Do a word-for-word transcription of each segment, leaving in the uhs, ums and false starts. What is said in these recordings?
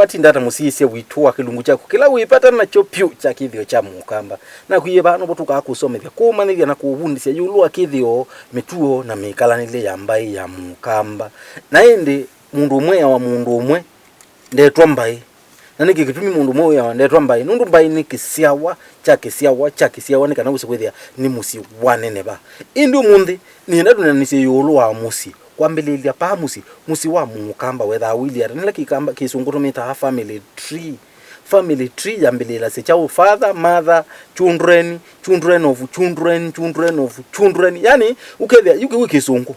Vatinda ata mũsyaĩĩsya witũ wa kĩlungu kyaku kĩla wĩvata nakyo vyũ kya kĩthĩo kya Mũkamba? Nakwĩie vaa nũvo tũkaa kũsomethya, kũũmanyĩthya na kũũvundĩsya ĩũlũ wa kĩthĩo, mĩtuo, na mĩkalanĩlye ya mbaĩ ya Mũkamba. Na ĩndĩ mũndũ ũmwe eawa mũndũ ũmwe ndetwa mbaĩ. Na nĩkĩ kĩtumi mũndũ ũmwe wĩawa ndetwa mbaĩ? Nũndũ mbaĩ nĩ kĩsyawa kya kĩsyawa kya kĩsyawa, nĩ kana wĩse kwĩthĩa nĩ mũsyĩ wa nene va. Ĩndĩ ũmũnthĩ, nĩenda tũneenanĩsye ĩũlũ wa mũsyĩ. Kwambĩlĩĩlya paa mũsyĩ, mũsyĩ wa Mũkamba wethaa ũilyĩ ata? Nĩla kĩkamba, kĩsũngũ tũmĩtaa family tree. Family tree yambĩlĩĩlasya kyaũ? Father, mother, children, children of children, children of children. Yani, ũkethĩa, yu kĩu kĩsũngũ,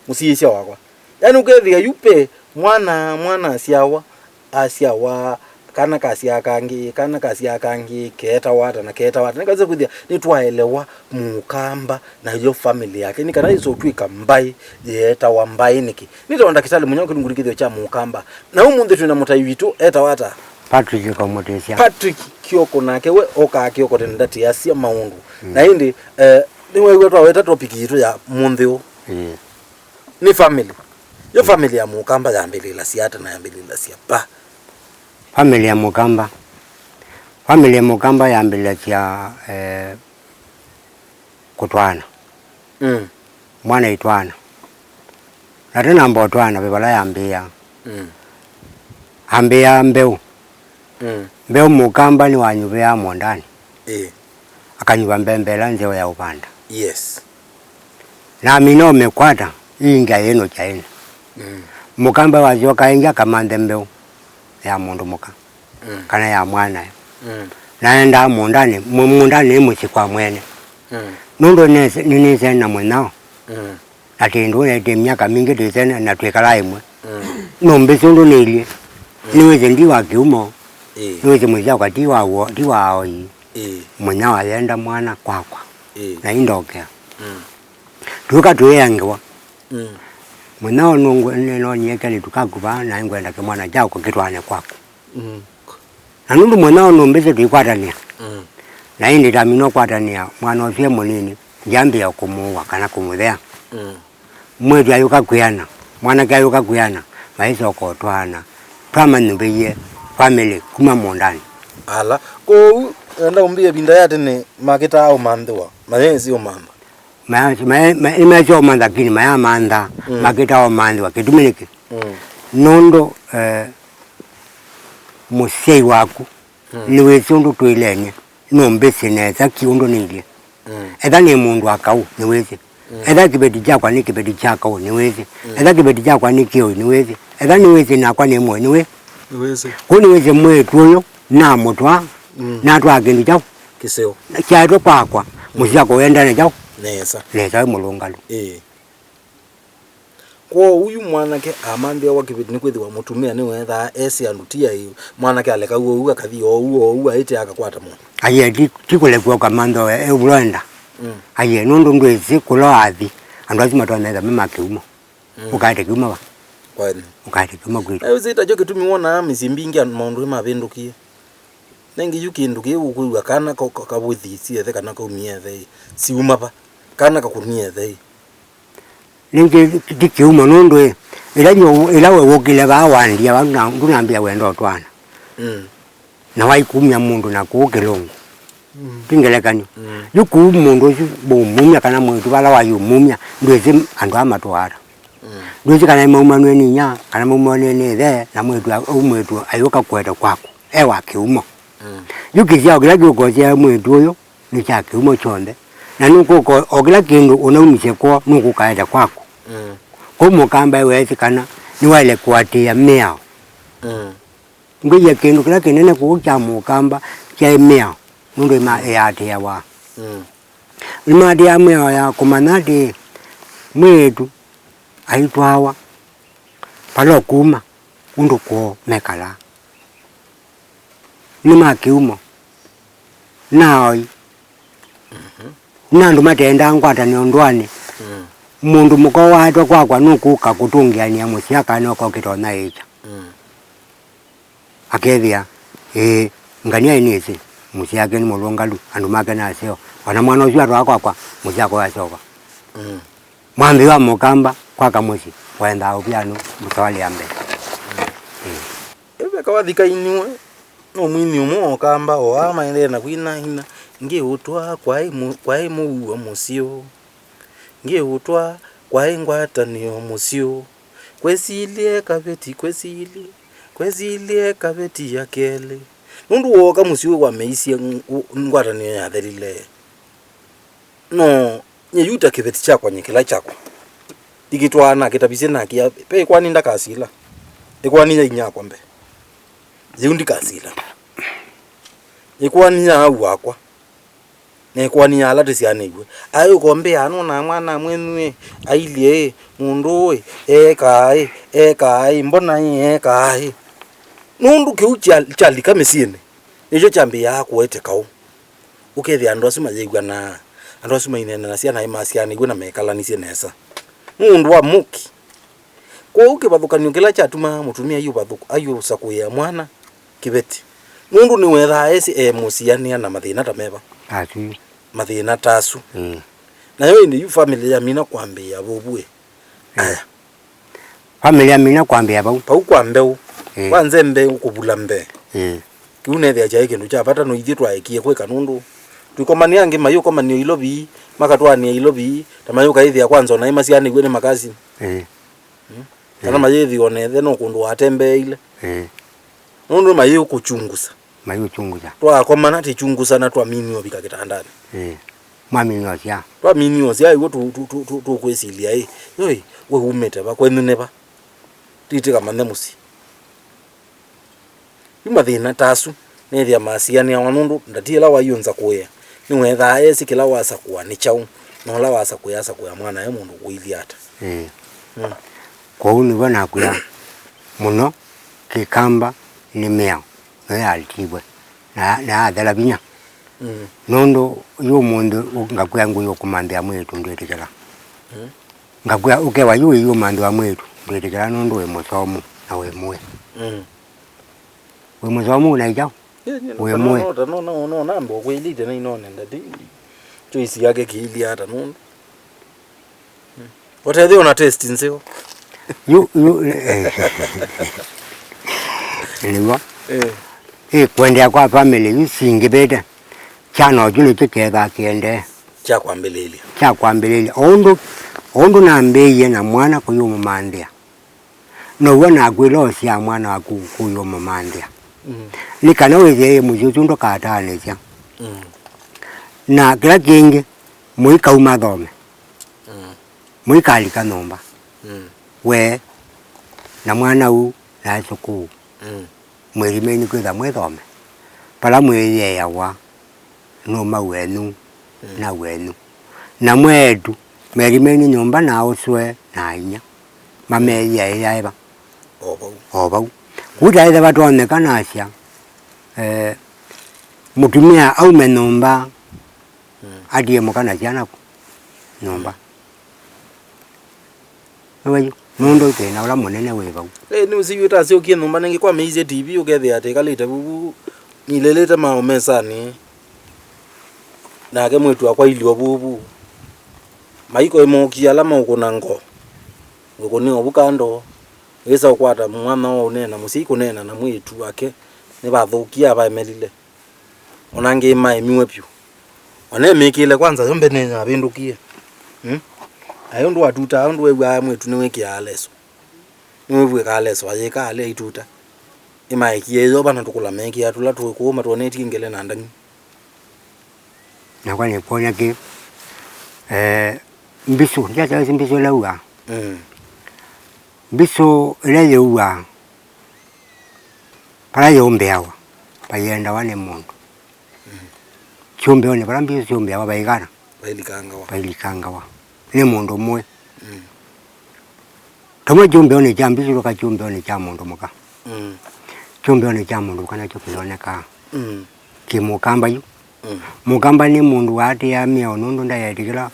mũsyaĩĩsya wakwa. Yani, ũkethĩa yu ve mwana, mwana asyawa, asyawa, kana kasyaa kangĩ, kana kasyaa kangĩ, keetawa ata na keetawa ata. Nĩkawĩsa kwĩthĩa nĩtwaelewa Mũkamba na yo family yake, nĩ kana yĩsa ũtw'ĩka mbaĩ yeetawa mbaĩ nĩkĩ. Nĩtawa Ndakĩtalĩ Mũnyao kĩlungu nĩ kĩthĩo kya Mũkamba. Na ũmũnthĩ twĩ na mũtai witũ etawa ata? Patrick Komũtĩsya. Patrick Kioko, nake we okaa Kioko tene ndatĩasya maũndũ. Mm. Na ĩndĩ, eh, nĩwew'a twaweta topic yitũ ya mũnthĩ ũũ. Ĩĩ. Nĩ family. Yo family ya Mũkamba yambĩlĩlasya ata na yambĩlĩlasya va? Family ya Mũkamba. Family ya Mũkamba yambĩlĩlasya, eh, kũtwaana. Mm. Mwana aitwaana. Na tũnamba ũtwaana, ve vala yambĩĩa. Mm. Ambĩĩa mbeũ. Mm. Mbeũ Mũkamba nĩwanyuvĩaa mũũndanĩ. Ĩĩ. Akanyuva mbembe ĩla nzeo ya ũvanda. Yes. Na amina ũmĩkwata, ĩingya yĩnũkya ĩna. Mm. Mũkamba wasyoka ĩngĩ akamanthe mbeũ ya mũndũ mũka, mm, kana ya mwanae. Mm. Na endaa mũũndanĩ, mũ-, mũũndanĩ nĩ mũsyĩ kwa mwene. Mm. Nũndũ nĩnĩsene na mũnyao. Mm. Na tĩndũ nĩtĩ myaka mingĩ twĩsene na twĩkalaa ĩmwe. Mm. Nũmbĩsĩ ũndũ nĩilyĩ. Mm. Nĩwĩsĩ ndi wa kĩumo. Ĩĩ. Nĩwĩsĩ mũsyakwa ti wa woo, ti wa aoi. Ĩĩ. Mũnyao ayenda mwana kwakwa. Ĩĩ. Na indokea. Mm. Twĩka twĩea ngewa. Mm. Mũnyao nũngwe-, nĩnonie kelĩtu kaku vaa, na ngwenda kĩmwana kyaku kĩtwaane kwaku. Mm. Na nũndũ mũnyao nũmbĩsĩ tũikwatanĩa. Mm. Na ĩndĩ tamina ũkwatanĩa mwana ũsu e mũnini, ndyambĩĩa kũmũũa kana kũmũthea. Mm. Mwĩĩtu ayũka kwĩana, mwanake ayũka kwĩana, maisyoka ũtwaana. Twamanyuvĩie family kuma mũũndanĩ. Ala, kwoou, enda ũmbĩe ĩvinda ya tene makĩtaa ũmanthĩwa, mayeesĩ ũmantha? Maya-, maya-, ma-, nĩmeesĩ ũmantha, lakini mayamantha, mm, makĩtaa ũmanthĩwa. Kĩtumi nĩkĩ? Mm. Nũndũ, eh, mũsyai waku, mm, nĩwĩsĩ ũndũ twĩlene, nũmbĩsĩ nesa ki ũndũ nĩilyĩ. Mm. Etha nĩ mũndũ wa kaũ, nĩwĩsĩ. Mm. Etha kĩveti kyakwa nĩ kĩveti kya kaũ, nĩwĩsĩ. Mm. Etha kĩveti kyakwa nĩ kĩoi, nĩwĩsĩ. Etha nĩwĩsĩ nakwa nĩ mũoi, nĩwĩ-, nĩwĩsĩ. Kũu nĩwĩsĩ mwĩĩtu ũyũ namũtwaa, mm, natwaa kĩndũ kyaũ? Kĩseo. Kyaetwe kwakwa, mm, mũsyakwa wendane kyaũ? Nesa. Nesa wĩ mũlũngalu. Ĩĩ. Kwoou yu mwanake amanthĩawa kĩveti nĩkwĩthĩwa mũtumĩa nĩweethaa esĩ andũ ti aĩ, mwanake aleka ũu akathi oou oou aĩte akakwata mũndũ. Aiee, ti, ti kũlekwa ũkamantha e ũvũla enda. Mm. Aiee, nũndũ ndwĩsĩ kũla wathi, andũ asu matonya etha me ma kĩumo. Mm. Ũkaete kĩumo va? Kwani. Ũkaete kĩumo kwitũ. Ewĩsĩ takyo kĩtumi wonaa mĩsyĩ mbingĩ andũ maũndũ nĩmavĩndũkie. Nengĩ yu kĩndũ kĩĩ ũkwĩw'a kana ka-, ka-, kavũthi siethe kana kaumie ethe ĩ, siuma va? Kana kakũnie ethe ĩ. Nĩngĩ ti kĩumo nũndũ ĩ, ĩla nyũ-, ĩla we wũkile vaa wandia vau na ndũnambĩa wenda ũtwaana. Mm. Na waikumya mũndũ na kũũ kĩlũngũ. Mm. Ti ngelekany'o. Mm. Yu kũu mũndũ ũsu ũmumya kana mwĩĩtu vala wayumumya, ndwĩsĩ andũ aa matũaa ata. Mm. Ndwĩsĩ kana maumanw'e nĩ inya, kana maumanw'e nĩ ĩthe, na mwĩĩtu a-, ũu mwĩĩtu ayũka kũete kwaku, e wa kĩumo. Mm. Yu kĩsyao kĩla kĩũkosyae mwĩĩtu ũyũ, nĩ kya kĩumo kyonthe, na nũkũka o kĩla kĩndũ ũnaumisye kwoo nũkũkaete kwaku. Mm. Kwoou Mũkamba weesĩ kana nĩwaĩle kũatĩĩa mĩao. Mm. Ngwĩie kĩndũ kĩla kĩnene kũũ kya Mũkamba kyaĩ mĩao, nũndũ ĩma-, ĩatĩĩawa. Mm. Nĩmaatĩĩaa mĩao ya kũmanya atĩ mwĩĩtu aitwawa vala ũkuma, ũndũ kwoo mekalaa. Nĩ ma kĩumo. Na aoi. Mhm. Na andũ matendaa ngwatanĩo ndũanĩ. Mm. Mũndũ mũka waetwa kwakwa nũkũka kũtũngĩanĩa mũsyĩ akana ũkokĩta ũnyaĩĩkya. Mm. Akethĩa, ĩĩ, ngania ĩnĩsĩ, mũsyĩ ake nĩ mũlũngalu, andũ make nĩ aseo. O na mwana ũsu atwaa kwakwa, mũsyĩ akwa wasyoka. Mm. Mwambĩĩo wa Mũkamba kwaka mũsyĩ, waendaa ũvyanũ mũtawalĩa mbee. Mm. Ĩĩ. Eka wathika iniwe, no mwini ũmwe wa Ũkamba, o aa maendee na kwina ina, ngĩũtwa kwaĩ mũ-, kwaĩ mũuo mũsyĩ. Ngĩũtwa kwaĩ ngwatanĩo mũsyĩ. Kwesilie kaveti, kwesilie, kwesilie kaveti ya kelĩ. Nũndũ wooka mũsyĩ wameisye ng-, u-, ngwatanĩo yathelile. No, nye yu ta kĩveti kyakwa nye kĩla kyakwa. Ndikĩtwaa nakĩtavisye nakĩa, pe ĩkwani ndakasila. Ĩkwani ya inyakwa mbe. Yĩu ndikasila. Ĩkwani ya au wakwa. Na ĩkwani ya ala tũsyaanĩw'e. Aĩ ũkombea, nũnaa mwana mwenyu ĩ, ailyĩ ĩ, mũndũ ũũ ĩ, eekaa ĩ, eekaa ĩ, mbona ĩ, eekaa ĩ. Nũndũ kĩu kya-, kyalika mĩsyĩnĩ, nĩkyo kyambĩĩaa kũete kaũ. Ũkethĩa andũ asu mayĩw'anaa, andũ asu maineenanasya naĩ masyaanĩw'e na mekalanisye nesa. Nũndũ wa mũki. Kwoou kĩvathũkany'o kĩla kyatumaa mũtumĩa ayũvathũk-, ayũsakũĩa mwana kĩveti, nũndũ nĩwethaa esĩ e mũsianĩa na mathĩna ta meva? Asu. Mathĩna ta asu. Mm. Nayo ĩndĩ yu famĩlĩ yamina kwambĩĩa vũvu ĩ. Mm. Aya. Famĩlĩ yamina kwambĩĩa vau. Vau kwa mbeũ. Mm. Kwa nze mbeũ kũvula mbee. Mm. Kĩu nethĩa kyaĩ kĩndũ kya vata, no ithyĩ twaekie kwĩka nũndũ twĩkomanĩa angĩ mayũkomanĩa ilovi, makatwaanĩa ilovi, na mayũkaĩthĩa kwanza o naĩ masyaanĩw'e nĩ makasini. Mm. Mm? Kana mayĩthĩwa na ĩthe no kũndũ watembeeile. Mm. Nũndũ mayĩũkũchungusa. Mayĩũchungusa. Twakomana tĩchungusa na twaminiwa vika kĩtandanĩ. Mm. Mwaminiwa sya. Twaminiwa sya ĩw'o tũ-, tũ-, tũ-, tũ-, tũkwĩsilya ĩ. Yoi, we umĩte va? Kwenyu nĩ va? Tĩtĩkamanthe mũsyĩ. Yu mathĩna ta asu, nethĩa masianĩawa nũndũ ndati ĩla waiũnza kũĩa, nĩwethaa esĩ kĩla wasakũa nĩ kyaũ, na ũla wasakũĩa asakũĩa mwanae mũndũ kũilyĩ ata. Ĩĩ. Mm. Kwoou nĩw'o nakwĩa mũno, Kĩkamba nĩ mĩao, nĩyo yatiwe, na, na yathela vinya. Mm. Nũndũ yu ũmũnthĩ ngakwĩa ngũĩ ũkũmanthĩa mwĩĩtu ndwĩtĩkĩla. Mm. Ngakwĩa ũkewa yu ĩyu ũmanthĩ wa mwĩĩtu ndwĩtĩkĩla nũndũ wĩ mũsomu na wĩ mũĩ. Mm. Wĩ mũsomu na ĩkyaũ? Ĩ, nyie wĩ mũĩ. No, no, no, no, no, namba ũkwĩlĩte na inone ndati. Choice yake kĩilyĩ ata nũndũ. Mm. Ũtethĩ ona test nzeo. Yu, yu, eh. Nĩw'o. Eh. Ĩ, kwendeea kwa family yu singĩvĩte. Kyana ũkyu nĩkyo kĩethaa kĩendee. Kya kwambĩlĩlya. Kya kwambĩlĩlya. O ũndũ, o ũndũ nambĩĩie na mwana kũyũmũmanthĩa, now'o naku ĩla ũsyaa mwana waku kũyũmũmanthĩa. Mm. Nĩ kana wĩthĩe ĩ mũsyĩ ũsu ndũkataanĩsya. Mm. Na kĩla kĩngĩ, mũikauma thome. Mm. Mũikalika nyũmba. Mm. We, na mwana ũũ, na sukuu. Mm. Mwĩlimeni kwĩtha mwĩthome. Vala mwĩyĩeawa, nũma wenyu, mm, na wenyu. Na mweetu, melimeni nyũmba na aũsũe na ainya. Mameyĩaĩae va? O vau. O vau. Kũu taĩthe vatonyeka nasya, eh, mũtumĩa aume nyũmba, mm, atie mũka na syana ku nyũmba. Nĩwe yu, nũndũ thĩna ũla mũnene wĩ vau. Ĩ, nĩũsiw'ĩte asyokie nyũmba nĩngĩ kwa meisye T V, ũkethĩa atĩ ĩkalĩte vuvu, nilĩlĩte maũ mesanĩ, nake mwĩĩtu akwa ilyo vuvu. Maiko ĩmokie ala maũkũna ngo, ngũkũnĩa ũvu kando, wĩsa ũkwata mwana wa ũneena mũsyai kũneena na mwĩĩtu wake, nĩvathũkie avaemelile. Ona angĩ maemiwe vyũ. Ona emĩkĩĩle kwanza yo mbene yavĩndũkie. Mm? Aĩ ũndũ watutaa, ũndũ wew'aa mwĩĩtu nĩwĩkĩaa leso. Nĩwĩvw'ĩkaa leso, ayĩkaa alea ituta. Ĩmaekie yo vana tũkũla meekĩa tũla tũĩ kũũ matwonetie ngele na ndang'i. Nakwa nĩkwony'a kĩ, eh, mbisũ, ndyataĩsĩ mbisũ ĩla ũaa. Mm. Mbisũ ĩla yĩũaa, vala yũmbĩawa, vaiendawa nĩ mũndũ. Mm. Kyũmbĩonĩ vala mbisũ syũmbĩawa vaikana? Vailikangawa. Vailikangawa nĩ mũndũ mũĩ. Mm. Tũma kyũmbĩonĩ kya mbisũ tũka kyũmbĩonĩ kya mũndũ mũka. Mm. Kyũmbĩonĩ kya mũndũ mũka nakyo kĩyonekaa. Mm. Kĩ mũkamba yu. Mm. Mũkamba nĩ mũndũ waatĩĩaa mĩao nũndũ ndaetĩkĩla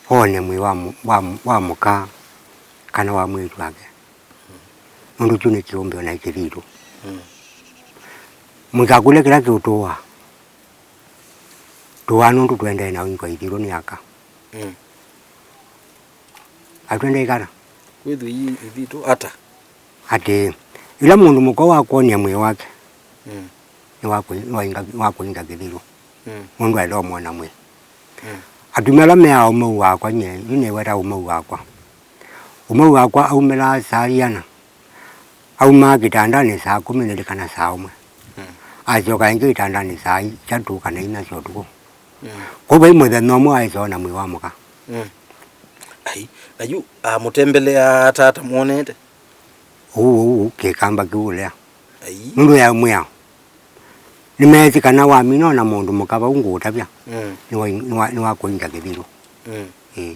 one mwĩĩ wa mũ-, wa mũ-, wa mũka kana wa mwĩĩtu wake. Nũndũ kyu nĩ kĩũmbĩo na kĩthitũ. Mm. Mũikakũlye kĩla kĩũtũaa. Tũaa nũndũ tũendee na ũingwa ithitũ nĩ aka. Mm. Atwendei kana? Kwĩthwa ii ithitũ ata? Atĩ, Ĩla mũndũ mũka wakwonia mwĩĩ wake, Mm. nĩ wa kũi-, nĩ wa inga-, nĩ wa kũinga kĩthirũ. Mm. Nũndũ aenda ũmwona mwĩĩ. Mm. Atumĩa ala meaa ũmau wakwa, nyie, yu nĩweta ũmau wakwa. Ũmau wakwa aumĩlaa saa iana. Aumaa kĩtandanĩ saa kũmi nĩlĩ kana saa ũmwe. Mm. Asyoka ĩngĩ kĩtandanĩ saa itatũ kana inya sya ũtukũ. Mm. Kwoou vai mũthenya ũmwe aĩsa ona mwĩĩ wa mũka. Mm. Ai, na yu amũtembeleaa ata atamwonete? Ũu, ũu, ũu, kĩkamba kĩu ũlea. Ai. Nũndũ ya mwĩao. Nĩmeesĩ kana wamina ona mũndũ mũka vau ngũũtavya. Mm. Nĩ wa, nĩ wa, nĩ wa kũinga kĩthirũ. Mm. Ĩĩ.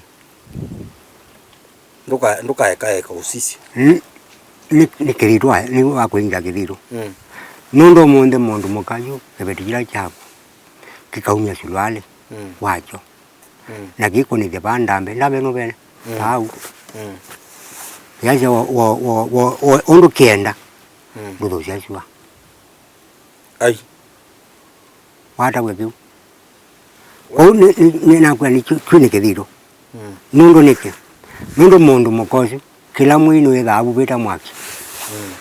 Ndũka-, ndũkaekaeka ũsisya. N-, nĩ, nĩ kĩthitũ wa, nĩ wa kũinga kĩthitũ. Mm. Nũndũ ũmũnthĩ mũndũ mũka yu kĩveti kĩla kyakwa kĩkaumya sulualĩ Mm. wakyo. Mm. Na kĩkũnĩthya vaa ndambe, ndambe nũvene. Mm. Vau. Mm. Yasya wo, wo, wo, wo, wo, ũndũ kĩenda. Mm. Ndũthũsya sua. Ai. Watavw'a kĩu. Kwoou nĩ, nĩ, nĩ nakwĩa nĩ kyu, kyu nĩ kĩthitũ. Mm. Nũndũ nĩkĩ? Nũndũ mũndũ mũka ũsu, kĩla mwei nĩwĩthaa avuvĩte mwaki. Mm.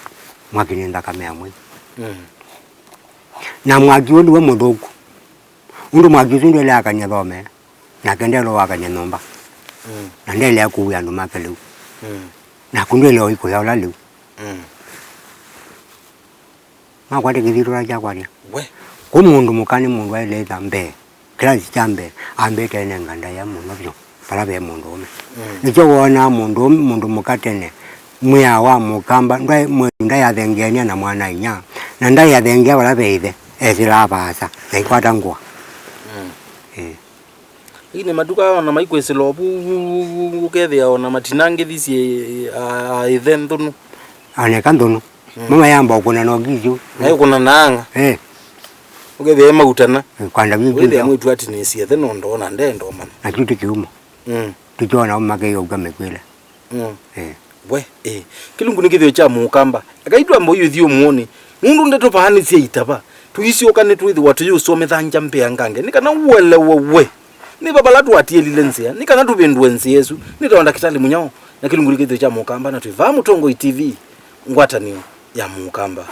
Mwaki nĩ nthakame ya mwei. Mm. Na mwaki ũũ nĩw'o mũthũku. Ũndũ mwaki ũsu ndwelea akany'a thome, nake ndelea wakany'a nyũmba. Mm. Na ndelea kũwĩa andũ make lĩu. Mm. Naku ndwelea ũikũya ũla lĩu. Mm. Makwate kĩthitũ kya kwatya. We. Kwĩ mũndũ mũka nĩ mũndũ aĩlĩte mbee. Kĩlasi kya mbee, ambĩte enenga ndaĩa mũno vyũ, vala ve mũndũũme. Mm. Nĩkyo wonaa mũndũ, mũndũ mũka tene, mwĩao wa mũkamba, ndwaĩ, mwĩĩtu ndaĩ athengeania na mwana-a-inyia, na ndaĩ athengia vala ve ĩthe, esĩlaa vaasa, na ikwata ngũa. Mm. Ĩĩ. Lakini matuka ona maikwĩsĩla ovu, ũkethĩa ona matinangĩthisye a, a, ĩthe nthũnũ. Aneka nthũnũ. Mm. Mama yamba ũkũna na ũkisyo. Na ĩkũna na ang'a. Eh. Ũkethĩa mautana. Eh, kwanda vingĩ. Wĩthĩa mwĩtu atinĩsye ĩthe no ndoona ndenda ũmanya. Na kĩu ti kĩumo. Mm. Tũkyona ũmake yũka mĩkwĩle. Mm. Eh. We, eh. Kĩlungu nĩ kĩthĩo kya mũkamba. Eka itwamba ũyũthi ũmwoni. Nũndũ ndeto vaa nĩ sya itava. Tũisyoka nĩtwĩthĩwa tũyĩũsomethangya mbĩa ngange. Nĩ kana ũelewe we. Nĩ va vala twatiĩlile nzĩa. Nĩ kana tũvĩndũe nzĩa ĩsu. Nĩtawa Ndakĩtalĩ Mũnyao. Na kĩlungu nĩ kĩthĩo kya mũkamba na twĩ vaa Mũtongoi T V. Ngwatanĩo ya mũkamba.